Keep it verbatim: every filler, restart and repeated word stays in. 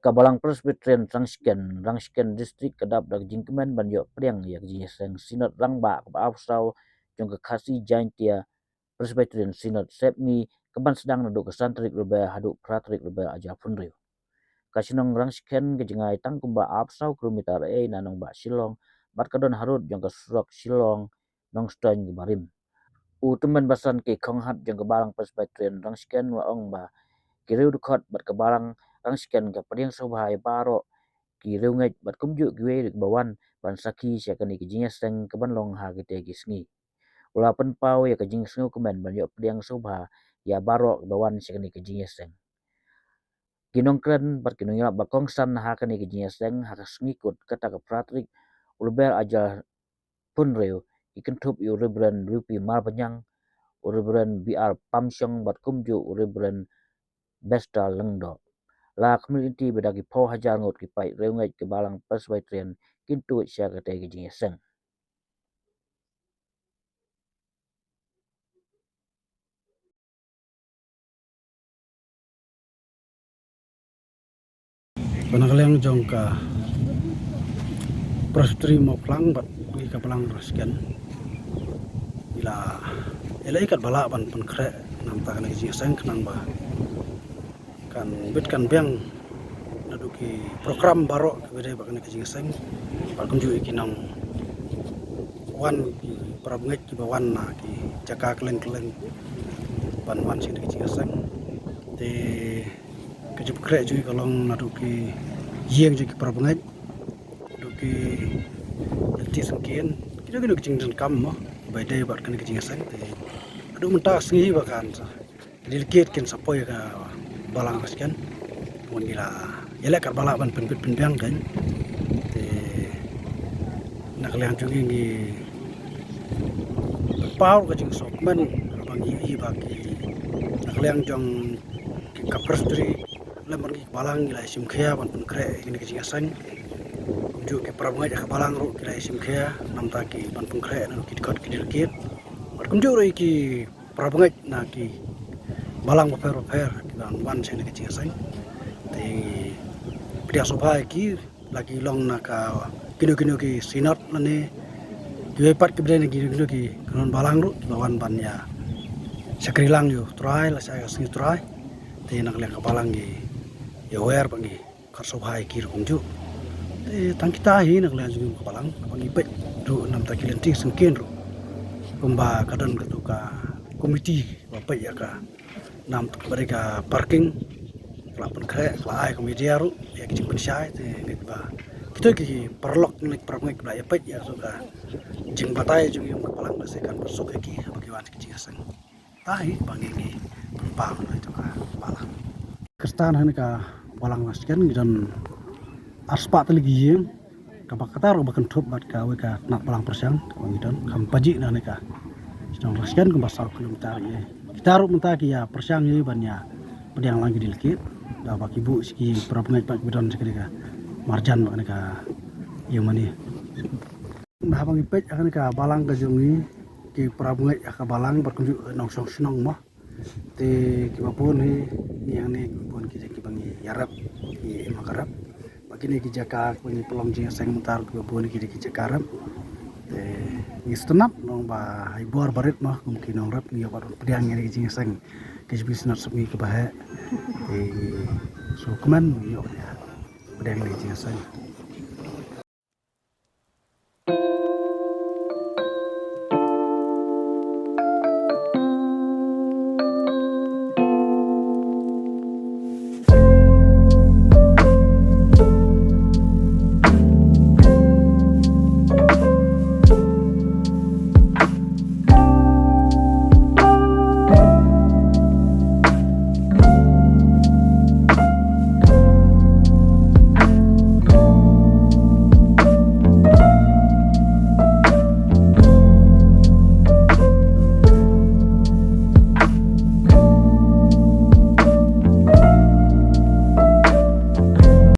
Ka Balang Presbyterian Rangshken, Rangshken District ka dap da ka jingkmen ban ïoh pdiang ïa ka jingïaseng Synod Rangbah kaba arphew saw jong ka Khasi Jaintia Presbyterian Synod Sepngi, kaban sdang naduh ka san tarik Lber haduh phra tarik Lber arhajar arphew hynriew. Ka shnong Rangshken ka jngai tang kumba arphew saw kilometer ei na nongbah Shillong bad ka don harud jong ka surok Shillong Nongstoiñ kaba rim. U Tymmen Basan K. Khonghat jong ka Balang Presbyterian Rangshken u la ong ba ki riew dkhot bad ka Balang Rangshken ka pdiang sngewbha ïa baroh ki riewngeit bad kumjuh kiwei ruh kiba wan ban sakhi sha kane ka jingïaseng kaban long ha kitei ki sngi. U la pynpaw ïa ka jingsngewkmen ban ïoh pdiang sngewbha ïa baroh kiba wan sha kane ka jingïaseng. Ki nongkren bad ki nongïalap ba kongsan ha kane ka jingïaseng ha ka sngi kut kata ka phra tarik u Lber arhajar arphew hynriew ki kynthup ïa u Reverend W. P. Marbaniang, u Reverend B. R. Pamshong bad kumjuh u Reverend Bester Lyngdoh. La khmih lynti ba da ki phew hajar ngut ki paid riewngeit ka Balang Presbyterian kin tuid sha katei ka jingïaseng. Ba na ka liang jong ka Presbytery Mawphlang bad ka Balang Rangshken, ngi la ïaleh katba lah ban pynkhreh namar kane ka jingïaseng khnang ba kan bit kan biang naduh ki program baroh kiba dei bad kane ka jingïaseng bad kumjuh ïa ki nongwan ki parabangeit kiba wan na ki jaka kylleng kylleng ban wan sha kane ka jingïaseng. Te ka jingpynkhreh jong ngi ka long naduh ki ïing jong ki parabangeit, naduh ki lynti syngkien, kino kino ki jingdonkam mo ba dei bad kane ka jingïaseng. Te naduh mynta ka sngi ba kan sa ka delegate kin sa poi ka Balang Rangshken. Bun ngi la ïaleh katba lah ban pynbit pynbiang kan. Te na ka liang jong ngi ngi pynpaw ka jingsngewkmen ba ngi ïohi ba ki na ka liang jong ki ka Presbytery lem bad ngi ki Balang ngi la ïashim khia ban pynkhreh ïa kane ka jingïaseng. Kumjuh ki parabangeit ka Balang ruh ki la ïashim khia namar ki ban pynkhreh na ki dkhot ki delegate. Bad kumjuh ruh ïa ki parabangeit na ki Balang bapher bapher kiba wan sha kane ka jingïaseng. Te pdiang sngewbha ïa ki la ki long na ka kino kino ki synod lane kiwei pat kiba dei na kino kino ki kynhun Balang ruh kiba wan ban ïa shakri lang ïa u Trai la sha ka sngi u Trai. Te na ka liang ka Balang ngi ïa wer ba ngi khot sngewbha ïa ki ruh kumjuh. Te tang kita hi na ka liang jong ka Balang ba ngi peit ruh namar ki lynti syngkien ruh kumba ka don katu ka komiti ba peit ïa ka namar ba dei ka parking ka la pynkhreh ka la ai ka media ruh ïa ki jingpynshai. Te ngi ba kito ki paralok ne parabangeit ba ïa peit ïa katu ka jingbatai jong ka Balang ba se kan pynsuk ïa ki ba ki wan ki jingïaseng. Tahi ba ngi ngi pynpaw na jong ka Balang. Khristan ha kane ka Balang Rangshken ngi don arspah tylli ki ïing kaba kata ruh ba kynthup bad kawei ka tnat Balang pyrshang kaba ngi don kham pajih na kane ka shnong Rangshken kumba saw kilometer ïa. Kita ruh mynta ki ïa pyrshang ïa ban ïa pdiang lang ki delegate da ba ki buh sha ki parabangeit bad kiba don sha kane ka marjan bad kane ka ïing mane. Haba ngi peit ha kane ka Balang ka jong ngi ki parabangeit ha ka Balang bad kumjuh nongshong shnong mo. Te kiba bun hi ngi hangne kiba bun ki dei kiba ngi ïarap, ngi im ha ka rep. Ba kine ki jaka kiba ngi pynlong jingïaseng mynta kiba bun ki dei ki jaka rep. Te ngi sngewtynnat nong ba ha i bor barit mo kum ki nongrep ngi ïoh ban pdiang ïa ki jingïaseng. Ki jingpynïaseng sngewbha kiba heh. Te ngi sngewkmen ngi ïoh ïa pdiang ïa ki jingïaseng.